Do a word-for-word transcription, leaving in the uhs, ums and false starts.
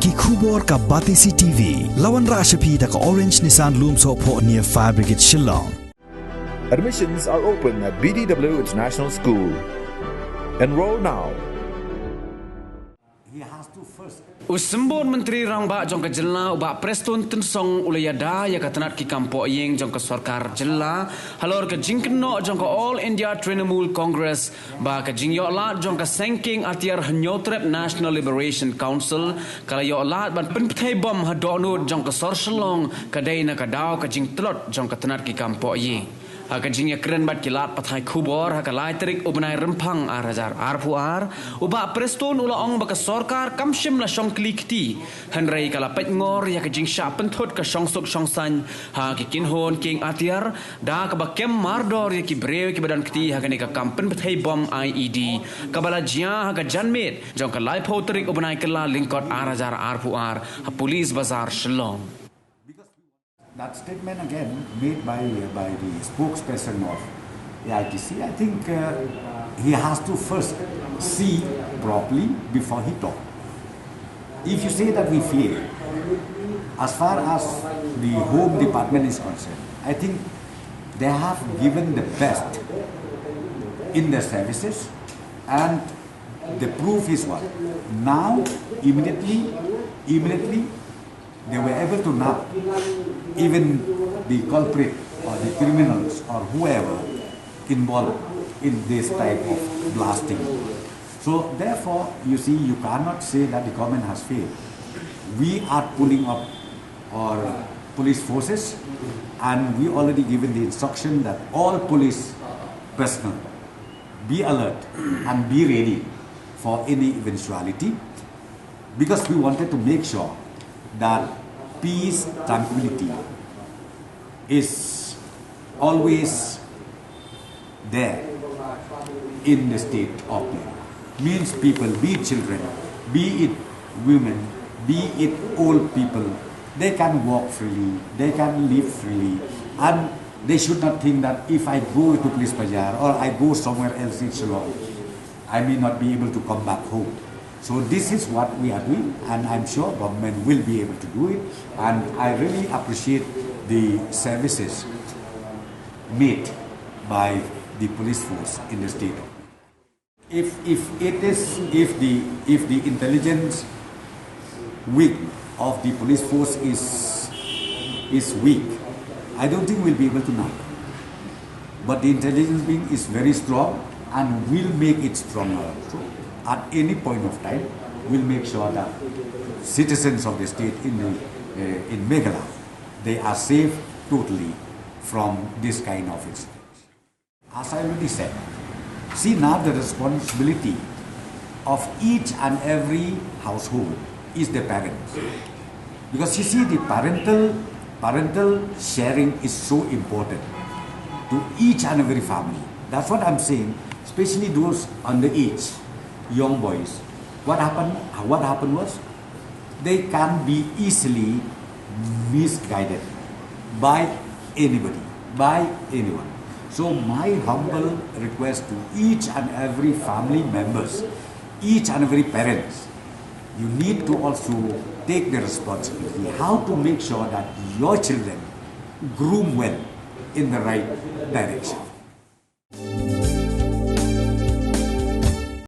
Ki khubor ka Batesi T V. La wanrah sha phi da ka Orange Nissan Lumsohphoh near Fire Brigade Shillong. Admissions are open at B D W International School. Enroll now. U Symbud Myntri Rangbah jong ka jylla u Bah Prestone Tynsong u la ïada ïa ka tnat ki kam pohïing jong ka sorkar jylla halor ka jingkynnoh jong ka All India Trinamool Congress ba ka jingïohlad jong ka Seng Kieng Atiar Hynñiewtrep National Liberation Council ka la ïohlad ban pynpthei bom ha dohnud jong ka sor Shillong ka dei na ka daw ka jingtlot jong ka tnat ki kam pohïing. Ha ka jingïakren bad ki lad pathai khubor ha ka lai tarik u bnai Rymphang ar hajar arphew ar, u Bah Prestone u la ong ba ka sorkar kam shym la shong kli kti, hynrei ka la peit ngor ïa ka jingshah pynthut ka shongsuk shongsaiñ ha ki kynhun kieng atiar da kaba kem mardor ïa ki briew kiba don kti ha kane ka kam pynpthei bom I E D kaba la jia ha ka janmiet jong ka laiphew tarik u bnai Kyllalyngkot ar hajar arphew ar ha Police Bazar Shillong. That statement again made by, by the spokesperson of A I T C, I think uh, he has to first see properly before he talk. If you say that we fail, as far as the Home Department is concerned, I think they have given the best in their services, and the proof is what? Now, immediately, immediately, they were able to nab even the culprit or the criminals or whoever involved in this type of blasting. So therefore, you see, you cannot say that the government has failed. We are pulling up our police forces, and we already given the instruction that all police personnel be alert and be ready for any eventuality, because we wanted to make sure that peace, tranquility is always there in the state of play. Means people, be it children, be it women, be it old people, they can walk freely, they can live freely, and they should not think that if I go to Police Bazar or I go somewhere else in Shillong, I may not be able to come back home. So this is what we are doing, and I'm sure government will be able to do it. And I really appreciate the services made by the police force in the state of. If if it is if the if the intelligence wing of the police force is is weak, I don't think we'll be able to nab. But the intelligence wing is very strong and will make it stronger. So at any point of time, we'll make sure that citizens of the state in the, uh, in Meghalaya, they are safe totally from this kind of incidents. As I already said, see now the responsibility of each and every household is the parents. Because you see, the parental parental sharing is so important to each and every family. That's what I'm saying, especially those underage young boys. What happened? What happened was they can be easily misguided by anybody, by anyone. So my humble request to each and every family members, each and every parents, you need to also take the responsibility how to make sure that your children groom well in the right direction.